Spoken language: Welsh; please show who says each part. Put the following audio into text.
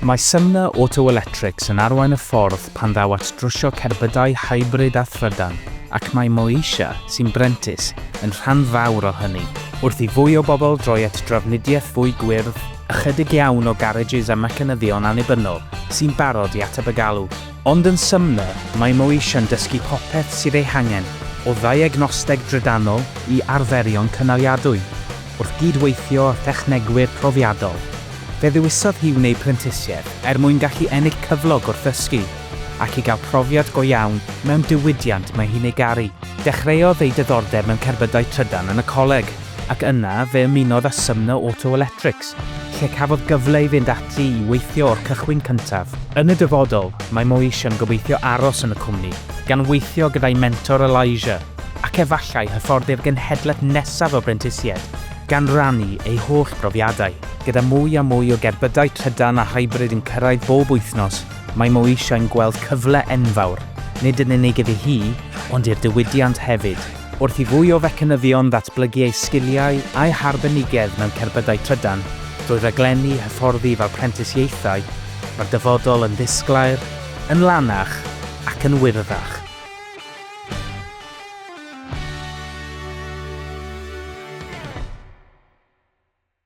Speaker 1: Mae Sumner Auto Electrics yn arwain y ffordd pan ddaw at drwsio cerbydau hybrid a thrydan, ac mae Moesha, sy'n brentis, yn rhan fawr o hynny. Wrth i fwy o bobl droi at drafnidiaeth fwy gwyrdd, ychydig iawn o garejys a mecanyddion annibynnol sy'n barod i ateb y galw. Ond yn Sumner, mae Moesha'n dysgu popeth sydd ei hangen, o ddiagnosteg drydanol i arferion cynaliadwy, wrth gyd-weithio â thechnegwyr profiadol. Fe ddewisodd hi wneud prentisiaeth er mwyn gallu ennill cyflog wrth ddysgu, ac i gael profiad go iawn mewn diwydiant mae hi'n ei garu. Dechreuodd ei diddordeb mewn cerbydau trydan yn y coleg, ac yna fe ymunodd â Sumner Auto Electrics, lle cafodd gyfle i fynd ati i weithio o'r cychwyn cyntaf. Yn y dyfodol, mae Moesha'n gobeithio aros yn y cwmni, gan weithio gyda'i mentor Elijah, ac efallai hyfforddi'r genhedlaeth nesaf o brentisiaid, gan rannu ei holl brofiadau. Gyda mwy a mwy o gerbydau trydan a hybrid yn cyrraedd bob wythnos, mae Moesha'n gweld cyfle enfawr, nid yn unig iddi hi, ond i'r diwydiant hefyd. Wrth i fwy o fecanyddion ddatblygu eu sgiliau a'u harbenigedd mewn cerbydau trydan, drwy raglenni hyfforddi fel prentisiaethau, mae'r dyfodol yn ddisglair, yn lanach ac yn wyrddach.